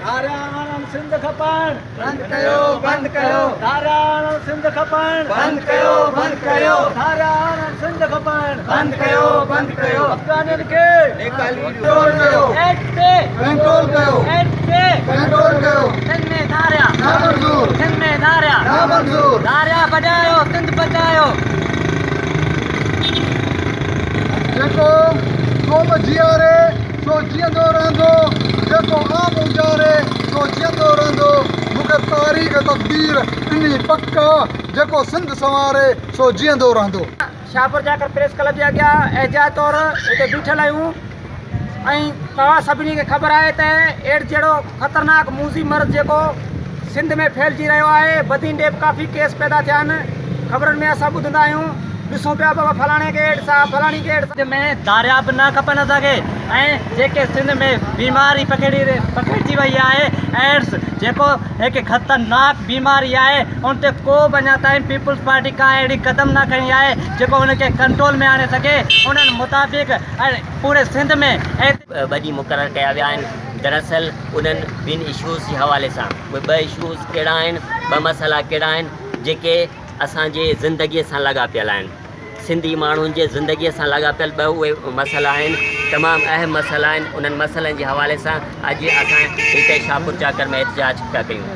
ڌاريا آڻڻ سنڌ کپائڻ بند ڪيو بند ڪيو. ڌاريا آڻڻ سنڌ کپائڻ بند ڪيو بند ڪيو. ڌاريا آڻڻ سنڌ کپائڻ بند ڪيو بند ڪيو. افغانين کي نيڪالي ڏيو. ڪنٽرول ڪيو. ايڊز تي ڪنٽرول ڪيو. ايڊز تي ڪنٽرول ڪيو. سنڌ ۾ ڌاريا نامنظور. سنڌ ۾ ڌاريا نامنظور. ڌاريا ڀڄايو سنڌ بچايو. جيڪو قوم جياري سو جيئندو رهندو، جيڪو عام اجاري سو جيئندو رهندو، مون کي تاريخ تقدير ڏني پڪ آ، جيڪو سنڌ سنواري سو جيئندو رهندو. شاهپور چاڪر پريس ڪلب جي اڳيان احتجاج طور هتي بيٺل آهيون ۽ توهان سڀني کي خبر آهي ته ايڊز جهڙو خطرناڪ موذي مرض جيڪو سنڌ ۾ ڦهلجي رهيو آهي، بدين ڏي به ڪافي ڪيس پيدا ٿيا آهن، خبرن ۾ اسان ٻڌندا آهيون، ڏسون پيا بابا فلاڻي کي ايڊز آ، فلاڻي کي ايڊز آ. سنڌ ۾ ڌاريا به نه کپن اسان کي ۽ جيڪي سنڌ ۾ بيماري پکيڙي پکيڙجي وئي آهي ايڊز جيڪو هڪ خطرناڪ بيماري آهي ان تي ڪو به اڃا تائين پيپلز پارٽي ڪا اهڙي قدم نه کنئي آهي جيڪو ان کي ڪنٽرول ۾ آڻي سگهي انهن مطابق پوري سنڌ ۾. ٻه ڏينهن مقرر ڪيا ويا آهن دراصل انهن ٻن اشوز جي حوالي سان اهي ٻه اشوز ڪهڙا آهن ٻه مسئلا ڪهڙا آهن جيڪي اسان جي زندگي سان لاڳاپيل آهن سنڌي ماڻهن جي زندگي سان لاڳاپيل ٻه اهي مسئلا آهن تمام اهم مسئلا آهن انهن مسئلن جي حوالي سان اڄ اسان هتي شاهپور چاڪر ۾ احتجاج پيا ڪيون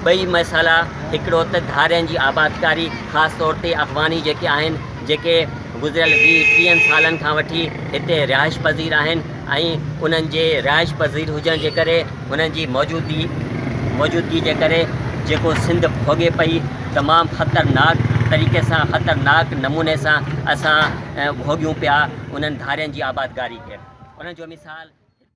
ٻئي مسئلا هڪڙو ته ڌارين جي آبادڪاري خاص طور تي افغاني جيڪي آهن جيڪي گذريل ويهه ٽيهن سالن کان وٺي هتي رهائش پذير آهن ۽ انهن جي رهائش پذير هجڻ جي ڪري انهن جي موجودي موجودگي جي ڪري جيڪو سنڌ ڀوڳي پئي تمام خطرناڪ طريقي سان خطرناڪ نموني سان اسان ڀوڳيون پيا انهن ڌارين جي آبادگاري کي انهن جو مثال.